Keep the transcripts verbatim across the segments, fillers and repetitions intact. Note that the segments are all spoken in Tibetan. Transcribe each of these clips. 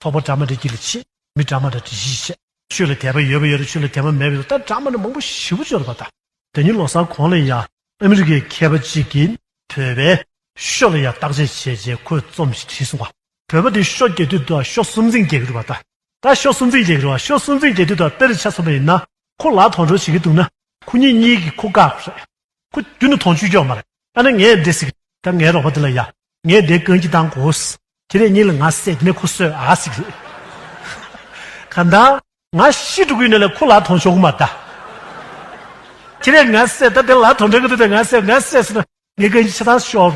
ཚོགས་པ་འདྲ་མི་འདྲ་དཀྱིལ་ལ་ཕྱིན། མི་འདྲ་མི་འདྲ་འདྲ་གཞིས་བྱས། ཆོས་ལ་དད་པ་ཡོད་པ་ཡོད་རེད། ཆོས་ལ་དད་པ་མེད་པ་ཡོད་རེད། ད་འདྲ་མི་འདྲ་མང་པོ་ཞེ་པོ་ཅིག་ཡོད་རེད་པ། ད་དེ་ཉིན་ལོ་གསར་གོང་ལ་ཡ་ཨ་མི་རི་ཀའི་མཁས་པ་གཅིག་གིས་བོད་པའི་ཤོ་ལ་ཡ་བརྟག་དཔྱད་བྱས་རྗེས་ཁོས་རྩོམ་ཞིག་བྲིས་སོང་བ། བོད་པ་དེ་ཤོ་རྒྱག་དུས་དུ་ཤོ་སུམ་རྩེན་རྒྱག་གི་རེད་པ། ད་ད་ཤོ་སུམ་རྩེན་རྒྱག་གི་རེད་པ། ཤོ་སུམ་རྩེན་རྒྱག་དུས་དུ་དཔེར་ཆ་མཚོན་པ་ཡིན་ན། ཁོ་ལ་དོན་གྲུབ་བྱེད་ཀྱི་འདུག་ན། ཁོ་གཉིས་གཉིས་ཀྱིས་ཁོ་བཀག་པ་རེད། ཁོ་རྒྱུན་དུ་དོན་གཅོད་རྒྱག་མ་རེད། ཨ་ནི་ངས་འདི་ཟེར་གི། ད་ངའི་རོགས་པ་འདི་ལ་ཡ། ངས་འདི་རྐང་གཅིག་བཏང་དགོས། ཁྱེད་རང་གཉིས་ལ་ང་བསད། དེ་ནས་ཁོ་གསོད་ཨ་ཟེར་གི་རེད། གང་ལྟར་ང་ཤི་འགྲོ་གི་ཡིན་ན་ལས་ཁོ་ལ་དོན་ཆོག་གི་མ་རེད་ད། ཁྱེད་རང་ང་བསད། ད་དེ་ལ་དོན་འགྲོ་གི་འདུག་ད་ང་བསད། ང་བསད་ཟེར་ན་ངའི་རྐང་གཅིག་ཆ་ཚང་ཤོར།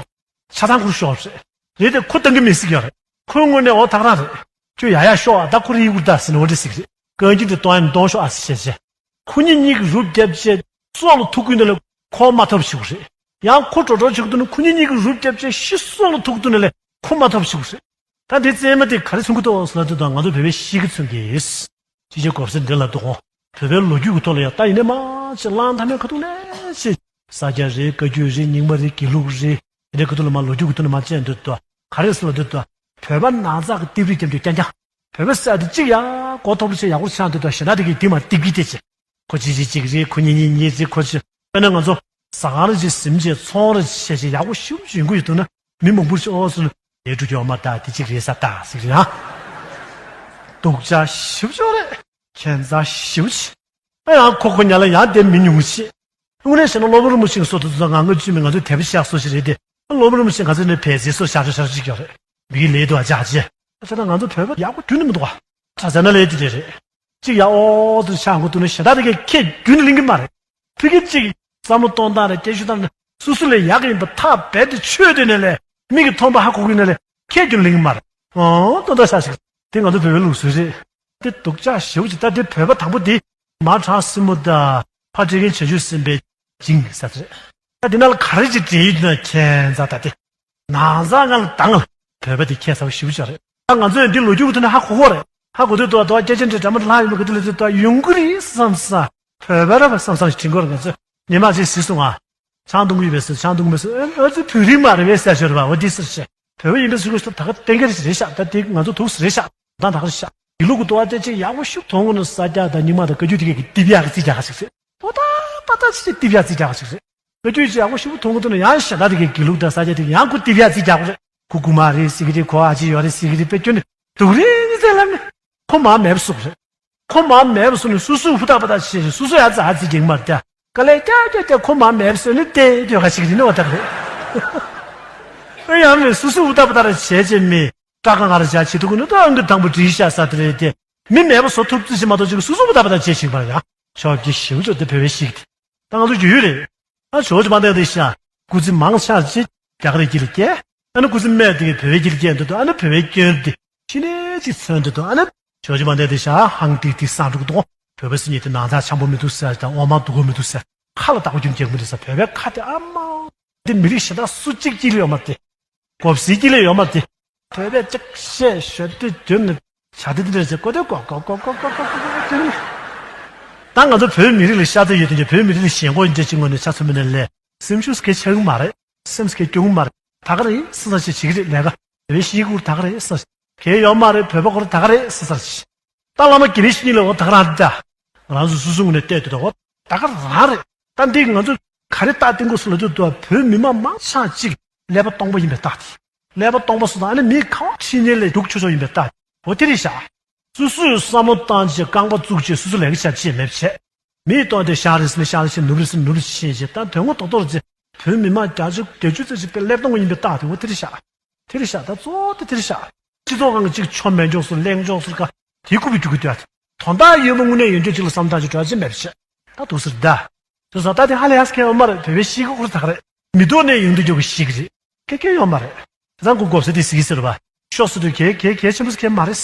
ཆ་ཚང་ཁུར་ཤོར་རེད། རེད་དེ་ཁོ་བཏང་གི་མི་སྲིད་ཀྱི་ཡོད་རེད། ཁོའི་ངོས་ནས་འོ་ཐག་རང་རེད། ཁྱོད་ཡ་ཡ་ཤོག་ཨ། ད་ཁོ་རེ་ཡི་གུར་ད་ཟེར་ནས་འོ་འདྲ་ཟེར་གི་རེད། རྐང་གཅིག་དེ་གཏོང་ཡ་ནི་གཏོང་ཤོག་ཨ་ཟེར་བྱས་བྱས། ཁོ་གཉིས་གཉིས་ཀྱི་རུབ་བརྒྱབ་བྱས་སྲོག་ལ་ཐུག་གི་ཡོད་ན་ལས་ཁོ་མ་ཐོབ་ཞུ་གི་རེད། ཡང་ཁོ་འགྲོ་འགྲོ་བྱེད་ཀྱི་འདུག་ན་ཁོ་གཉིས་གཉིས་ཀྱི་རུབ་བརྒྱབ་བྱས་ཤི། སྲོག་ལ་ཐུག་གི་འདུག་ན་ལས་ཁོ་མ་ཐོབ་ཞུ་གི་རེད། ད་འདི་རྩེད་མོ་དེ་ག་རེ་མཚོན་གྱི་འདུག་ཟེར་ལབ་དུས་དང་ང་ཚོ་བོད་པའི་གཤིས་ཀ་མཚོན་གྱི། ཅི་བྱེད་དགོས་ཟེར་འདི་ལབ་དུས་འོ། བོད་པའི་ལོ་རྒྱུས་ཀྱི་ཐོག་ལ་ཡང་ད་ཡིན་ནའི་མ་ཅིག་གླེང་ཐབས་མེད་ཁ་ཐུག་ལས་ཅིག་ས་སྐྱ་རེད། བཀའ་བརྒྱུད་རེད། རྙིང་མ་རེད། དགེ་ལུགས་རེད། དེ་འདྲའི་ཁ་ཐུག་ལ་མ་ལོ་རྒྱུས་ཀྱི་ཐོག་ནས་མ་བཅད་འདུག་ཏོ། ག་རེ་ཟེར་ལབ་དུས་ཏོ། བོད་པ་ནང་ཚགས་ཀྱི་རྟིབ་རིགས་རྐྱང་རྐྱང་རྐྱང་རྐྱང་། བོད་པ་ཟེར་དེ་གཅིག་ཡ་གོ་ཐོབ་ལ་ཆེ་ཡག་པོ་ཆགས་འདུག་ཏོ། གཞན་དག་དེ་གས་དེ་མ་རྟིབ་ཀྱི་དེ་ཆེ། ཁོ་གཅིག་གཅིག་གཅིག་རེད། ཁོ་གཉིས་གཉིས་གཉིས་རེད། ཁོ་གཅིག་དཔེར་ན་ང་ཚོ་ཟ་ཁང་རེ་གཅིག་ཟིན་བྱས་ཚོང་རེ་བྱས་བྱས་ཡག་པོ་ཞེ་པོ་ཅིག་ཡོང་གི་ཡོད་འདུག་ན། མི་མང་པོ་ཞིག་ཨོ་སོང་ལས་འགྲོ་རྒྱུ་ཡོད་མ་རེད་ད། དེ་གཅིག་རེད་ས་ད་ཟེར་གི་རེད་ཨ། སྡུག་ཅག་ཞེ་པོ་ཅིག་རེད། ཁྱད་མཚར་ཞེ་པོ་ཅིག་ཨ་ཡང་ཁོ་ཁོ་ཉ་ལ་ཡང་དེ་མི་ཉུང་ཤེས། དངོས་གནས་བཤད་ན་སློབ་དཔོན་རིན་པོ་ཆེ་གི་སྲོལ་དུ་ཚོ་ང་ངོས་བཅུད་མི་ང་ཚོའི་དད་པ་བཤགས་སོ་ཞིག་རེད་དེ། སློབ་དཔོན་རིན་པོ་ཆེ་ང་ཚོའི་ནས་བལ་ཚིག་སོ་ཤར་ཤར་ཤར་ཅིག་ཡོད་རེད། མི་གི་ལས་དུ་ཨ་ཅག་ཅེ། ཨ་ཅག་ད་ང་ཚོ་བོད་པ་ཡག་པོ་རྒྱུན་ནས་མི་འདུག་ཨ། གྲྭ་ཚང་ན་ལས་དེ་རེད་རེད། གཅིག་ཡ་ཨོ་དུ་ཆགས་འགོ་དུ་ནས་ཞེ་དྲག་དེ་གས་ཁྱེད་རྒྱུན་ནས་གླེང་གི་མ་རེད། ཕ་གི་གཅིག་བསམ་བློ་གཏོང་སྟངས་རེད། སྐད་ཤུགས་བཏང་ནས་སོ་སོ་ལས་ཡག་གི་ཡིན་པ་ཐག་རྦད་དེ་ཆོད་དེ་ནས་ལས་མིག་གིས་མཐོང་པ་ཧ་གོ་གི་ནས་ལས་ཁྱེད་རྒྱུན་གླེང་གི་མ་རེད། ཨོ་ཏོ་ཏོ་ཤ་ཞིག་དེ་ང་ཚོ་བོད་པའི་ལུགས་སྲོལ་རེད། དེ་སྡུག་ཅག་ཞེ་པོ་ཅིག་ད་དེ་བོད་པ་དང་པོ་དེ་མ་ཁྲང་སྲིན་མོ་དང་ཕ་སྤྲེལ་རྒན་བྱང་ཆུབ་སེམས་དཔའི་སྦྱིན་ས་རེད། ད་དེ་ནང་ལ་ག་རེ་ཅིག་འདྲེས་ཡོད་ན་ཁྱད་མཚར་ད་དེ། ནང་ཚང་ང་ལ་དང་ལ་བོད་པ་དེ་ཁྱད་མཚར་བ་ཞེ་པོ་ཅིག་རེད། ད་ང་ཚོས་འདི་ལོ་རྒྱུས་ཀྱི་ཐོག་ནས་ཧ་གོ་གོ་རེད། ཧ་གོ་དུས་དུ་དུ་སྐད་ཆ་འདྲི་འདྲ་མ་ལྷག་ཡོད་མ་གི་དེ་ལ་དུ་དུ་ཡོང་གི་རེད་བསམ་ས། བོད་པ་ར་བ་བསམ་བསམ་ཞིག་དྲན་གོ་རེད། ང་ཚོས་ཉི་མ་ཅིག་གཟིགས་སོང་ང་། ཆང་འཐུང་གི་ཡོད་པས་ཟེར། ཆང་འཐུང་གི་མེད་ཟེར། ཨ་ཨ་ཙི་བོད་རིགས་མ་རེད་པས་ཟེར་ཞོར་བ་འོ་འདི་ཟེར་ཞེས། བོད་པ་ཡིན་པའི་ཚུལ་གྱིས་ད་ག་གཏན་འཁེལ་ཞིག་རེད་ཤག་ད་དེ་ང་ཚོ་དུག་སེ་རེད་ཤག་ད་ད་ག་རེད་ཤག་དེ་ལུགས་ཀྱི་དུ་བ་དེ་ཅིག་ཡག་པོ་ཤུགས་མཐོང་གི་ནི་ས་རྒྱ་དང་རྙིང་མ་དང་བཀའ་བརྒྱུད་དེ་གས་ཀྱི་ཏི་བི་ཡག་གི་རྩིས་རྒྱག་ག་ཞིག་རེད། ཨོ་ད་པ་ད་ཅིག་ཏི་བི་ཡག་རྩིས་རྒྱག་ག་ཞིག་རེད། བཀའ་བརྒྱུད་ཅིག་ཡག་པོ་ཞེ་པོ་མཐོང་གི་འདུག་ན་ཡང་གཞན་དག་དེ་གའི་དགེ་ལུགས་དང་ས་སྐྱ་དེ་ཡང་ཁོ་ཏི་བི་ཡག་རྩིས་རྒྱག་པ་རེད། ཁོ་རྐུན་མ་རེད་ཟེར་གི་རེད། ཁོ་ཨ་ཅེ་ཡོད་རེད་ཟེར་གི་རེད། དཔེ་སྐྱོན་ནི་སྡུག་རེད་ཟེར་ལབ་ནི། ཁོ་མ་མེད་པ་བཟོ་གི་རེད། ཁོ་མ་མེད་པ་བཟོ་ནི་སོ་སོས་ཧུར་ཐག་པ་ཐག་བྱས་རེད། སོ་སོས་ཡ་རྩ་རྩིས་རྒྱག་མ་རེད། དཀའ་ལས་རྒྱག་རྒྱག་རྒྱག་ཁོ་མ་མེད་པ་བཟོ་ནི་དེ་དེ་ག་ཞིག་རེད་ནི་བ་ཐག་རེད། ཨེ་ཡང་མེད། སོ་སོས་ཧུར་ཐག་པ་ཐག་རེད་བྱས་བྱས་མི་སྐྲག་ག་ང་ར་བྱ་བྱེད་ཐུབ་གི་ནི་ད་ཨང་གི་དང་པོ་བྲིས་བཞག་ས་དེ་རེད་དེ། མི་མེད་པ་བཟོ་ཐུབ་རྩིས་ཞིག་མ་གཏོགས་ཅིག་སོ་སོས་ཧུར་ཐག་པ་ཐག་བྱས་ཞིག་པར་ཡང་ཆོག་གི་ཞིག་ཆོག་དེ་བོད་པའི་ཞིག་དེ། ད་ང་ཚོ་རྒྱུས་ཡོད་རེད། ཨ་ཇོ་ཇོ་མ་འདས་དེ་ཤ། སྐུ་ཚེ་མང་ཆ་ཅིག་རྒྱ་གར་དཀྱིལ་ལ་སྐྱེས། ཨ་ནི་སྐུ་ཚེ་སྨད་དེ་གི་བོད་པའི་དཀྱིལ་སྐྱེས་འདུག་ཨ་ནི་བོད་པའི་སྐྱོན་དེ་ཕྱི་ནས་ཅིག་མཚོན་འདུག་ཨ་ནི་ཇོ་ཇོ་མ་འདས་དེ་ཤ་ཧང་ཏིག་ཏིག་སང་འགྲོ་གི་འདུག་བོད་པ་སྲིད་ཉིད་དེ་ནང་ཚགས་འཆམ་པོ་མི་འདུག་ཟེར་དང་འོ་མ་སྡུག་གོ་མི་འདུག་ཟེར། ཁ་ལ་བདག་པོ་རྒྱུན་རྒྱག་མི་འདུག་ཟེར། བོད་པའི་ཁ་དེ་ཨ་མ། འདི་མི་རིགས་གཞན་དག་སུ་གཅིག་དཀྱིལ་ལ་ཡོད་མ་རེད་དེ། གོ་ཟི་དཀྱིལ་ལ་ཡོད་མ་རེད་དེ། བོད་པས་ཅིག་བཤད་ཞོད་དེ་བརྗོད་ནས་བྱ་དེ་འདི་འདྲ་བྱས་གོ་དེ་གོ་གོ་གོ་གོ་གོ་གོ་གོ་གོ་གོ་ད་ང་ཚོ་བོད་མི་རིགས་ལ་ཤ་ཚ་ཡོད་དེ་བོད་མི་རིགས་ལ་ཞེན་ཁོག་འདྲ་ཅིག་ངོས་ནས་ཆ་མཚོན་པ་ནས་ལས་སེམས་ཤུགས་གལ་ཆེ་གི་མ་རེད། སེམས་གལ་སྐྱོ་གི་མ་རེད། ད་ག་རེད་ས་ས་ཞིག་བྱེད་ཀྱི་རེད་ལས་ཀ་བོད་ཤིག་གུར་ད་ག་རེད་ས་ས་གལ་ཡོད་མ་རེད། བོད་པ་ཁོ་ར་ད་ག་རེད་ས་ས་ཞིག་ད་བླ་མ་དགེ་བའི་བཤེས་གཉེན་ལ་འོ་ད་ག་རང་རེད་ད། ང་རང་ཚོ་སོ་སོ་ངོས་ནས་བལྟས་དུས་ད་འོ་ད་ག་རང་རེད། ད་འདི་ང་ཚོ་ག་རེ་རྟགས་བསྟན་དགོས་སུ་ལ་དུ་དུ་བོད་མི་མང་མང་ཆ་གཅིག་ཀླད་པ་སྟོང་པ་ཡིན་པའི་རྟགས་དེ། ཀླད་པ་སྟོང་པ་སུ་དང་ཨ་ནི་མི་ཁ་བ་ཁྲིད་ཉེན་ལས་རྒྱུག་ཆོག་ཆོག་ཡིན་པའི་རྟགས་དེ་འོ་དེ་རེད་ཤག་སོ་སོས་བསམ་བློ་བཏང་བྱས་རྐང་པ་བཙུགས་བྱས་སོ་སོ་ལས་ཀ་བྱ་བྱེད་མེད་བྱས། མིའི་སྟོང་དེ་ཤར་རེད་ཟེར་ན་ཤར་ཕྱིན། ནུབ་རེད་ཟེར་ན་ནུབ་ཕྱིན་བྱས། ད་དོན་ངོ་ཐོག་ཐོག་རེད་ཟེར། བོད་མི་མང་བརྒྱ་ཆ་བརྒྱད་ཅུ་ཙམ་ཞིག་དཔེ་ཀླད་སྟོང་པ་ཡིན་པའི་རྟགས་དེ་འོ་དེ་རེད་ཤག་དེ་རེད་ཤག་ད་གཙོ་བོ་དེ་དེ་རེད་ཤག་སྤྱི་ཚོགས་ཁང་གི་གཅིག་ཆོ་མེད་འཇོག་སུ་གླེང་འཇོག་སུ་ཀ་དེའི་རྐུབ་ཀྱི་རྒྱུག་གི་སྡོད་ཡ་དེ། དོན་དག་ཡོད་མ་དངོས་གནས་ཡོད་འདྲ་གཅིག་ལ་བསམ་བཏང་ཅིག་འགྲོ་ཡ་ཅིག་མེད་པ་བྱས། ད་འདུག་ཟེར་ད། དེ་སོང་ད་དེ་ཧ་ལས་ཧ་སི་ཁེ་ཡོད་མ་རེད། བོད་པའི་ཤིག་གི་ཁུར་ཐག་རེད། མི་ཐོག་ནས་ཡོང་དུས་རྒྱུག་གི་ཤིག་གི་རེད། ཁེ་ཁེ་ཡོད་མ་རེད། དེ་ཚང་ཀུ་གོབ་ས་དེ་ཟིག་ཟེར་བ། ཤོག་སུ་དུ་གེ་གེ་གེ་ཆེན་པོ་ཟིག་གེ་མ་རེད།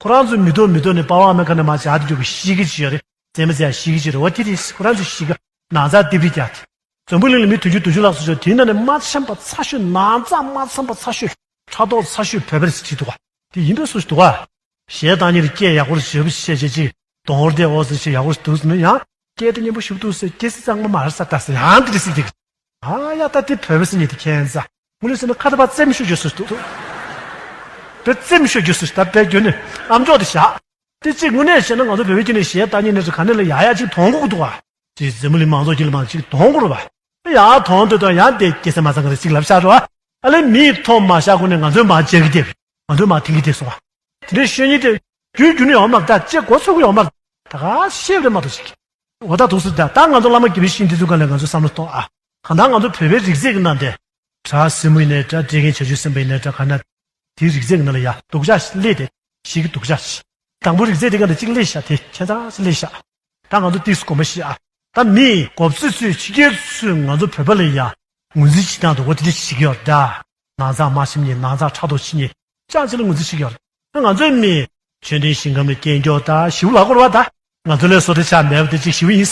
ཁོ་རང་ཚོ་མི་ཐོག་མི་ཐོག་ནས་པ་ཝང་ཨ་མེ་ཁ་ནས་མ་བྱ་དུ་རྒྱུག་གི་ཤིག་གི་ཅི་ཡོད་རེད། རྩེད་མ་རྩེ་ཡ་ཤིག་གི་ཅི་རེད། འོ་དེ་རེད། ཁོ་རང་ཚོ་ཤིག་གི་ནང་ཚགས་ཏིབ་རི་རྒྱག་དེ། འཛམ་བུ་གླིང་ལ་མི་བདུན་ཅུ་བདུན་ཅུ་ལྷག་ཙམ་ཡོད། དེའི་ནང་ནས་མ་འཆམ་པ་ཚ་ཤོས། ནང་ཚགས་མ་འཆམ་པ་ཚ་ཤོས། ཕྲག་དོག་ཚ་ཤོས་བོད་པ་རེད་ཟེར་བྲིས་འདུག་ག་དེ་ཡིན་པའི་སུ་ཞིག་འདུག་ག་གཞས་བཏང་མཁན་ལ་སྐད་ཡག་པོ་ཞེ་པོ་བཤད་བྱེད་ཅིག་གདོང་བོར་བསྡད་འོ་ཟེར་བཤད་ཡག་པོ་འདུག་ཟེར་ན་ཡང་སྐད་དེ་སྙན་པོ་ཞིག་འདུག་ཟེར། སྐད་ཚིག་གཙང་མ་མ་རེད་ས་ད་ཟེར་ཡང་དེ་འདྲ་ཟེར་གི་འདུག་ཨ་ཡ་ད་དེ་བོད་པ་ཟེར་མཁན་དེ་ཁྱད་མཚར། དངོས་གནས་ཟེར་ན་ཁ་ད་པ་རྩེད་མོ་ཤོད་རྒྱུ་སུ་འདུག་དཔེ་རྩེད་མོ་ཤོད་རྒྱུ་སུ་ཞིག་ད་དཔེ་རྒྱུ་ནི་ཨམ་ཅོག་དེ་བཞག་དེ་གཅིག་དངོས་གནས་བཤད་ན་ང་ཚོ་བོད་པའི་རྒྱུ་ནས་གཞས་ལྟ་ཉན་ནས་སུ་ག་ནས་ལ་ཡག་ཡག་ཅིག་མཐོང་གི་འདུག་བ། ཅིག་འཛམ་བུ་གླིང་མང་ཚོགས་ཀྱི་ལ་མང་ཅིག་མཐོང་གི་རེད་བ། ཡང་མཐོང་འདོད་དང་ཡང་དེ་སྐྱེ་ས་མ་ཚང་གི་རེད་ཅིག་ལབ་བཞག་རོགས། ཨ་ལེ་མིས་མཐོང་མ་བཞག་གོང་ནས་ང་ཚོས་མར་བརྗེད་ཀྱི་དེ། ང་ཚོས་མར་འཐེན་གྱི་དེ་སོང་བ། དེ་འདྲའི་ཤོད་ཉིན་དེ། རྒྱུན་རྒྱུན་ནས་ཡོང་མ་རེད་ད་ཅེས་གོ་ཚོད་ཀྱི་ཡོང་མ་རེད། ད་ག་ཤེས་རེད་མ་གཏོགས་ཤིག་འོ་ད་འདུག་སེ་ད་ད་ང་ཚོ་བླ་མ་དགེ་བའི་བཤེས་གཉེན་དེ་ཚོའི་སྒང་ལ་ང་ཚོས་བསམ་བློ་གཏོང་ཨ། གང་ལྟར་ང་ཚོ་བོད་པའི་རིག་རྩལ་གྱི་ནང་དེ། གྲྭ་སྲིན་མོ་ཡིན་ནའི་འདྲ་བཀྲས་མཁན་བྱ་ཆུ་སེམས་དཔའ་ཡིན་ནའི་འདྲ་ག་ན། དེའི་རིག་རྩལ་གྱི་ནང་ལ་ཡ་སྡུག་ཅག་སླེབས་ཏེ་ཞིག་གི་སྡུག་ཅག་ཞིག་དང་པོ་རིག་རྩལ་དེ་ག་འདྲ་གཅིག་སླེབས་ཤག་དེ་ཁྱད་མཚར་ཞིག་སླེབས་ཤག་ད་ང་ཚོ་ཏིག་སྐོམ་པ་ཞིག་ཨ། ད་མི་གོ་ཚོད་ཚོད་ཕྱི་རྒྱལ་ཚོས་ང་ཚོ་བོད་པ་ལ་ཡ་ངོས་འཛིན་བྱེད་སྟངས་དང་འོ་དེ་འདྲ་ཞིག་ཡོད་ད། ནང་ཚགས་མ་ཞིམ་ཉེ་ནང་ཚགས་ཕྲག་དོག་ཕྱི་ཉེ་ཅང་ཅི་ལ་ངོས་འཛིན་ཞིག་ཡོད། ང་ཚོའི་མི་ཆོས་ལྡན་ཞིང་ཁམས་ལ་སྐྱེས་མགྱོགས་ད་ཞིའུ་ལག་སྐོར་བ་ད། ང་ཚོ་ལས་བཟོ་དེ་ཆགས་མེད་པ་དེ་གཅིག་ཞིའུ་ཡིན།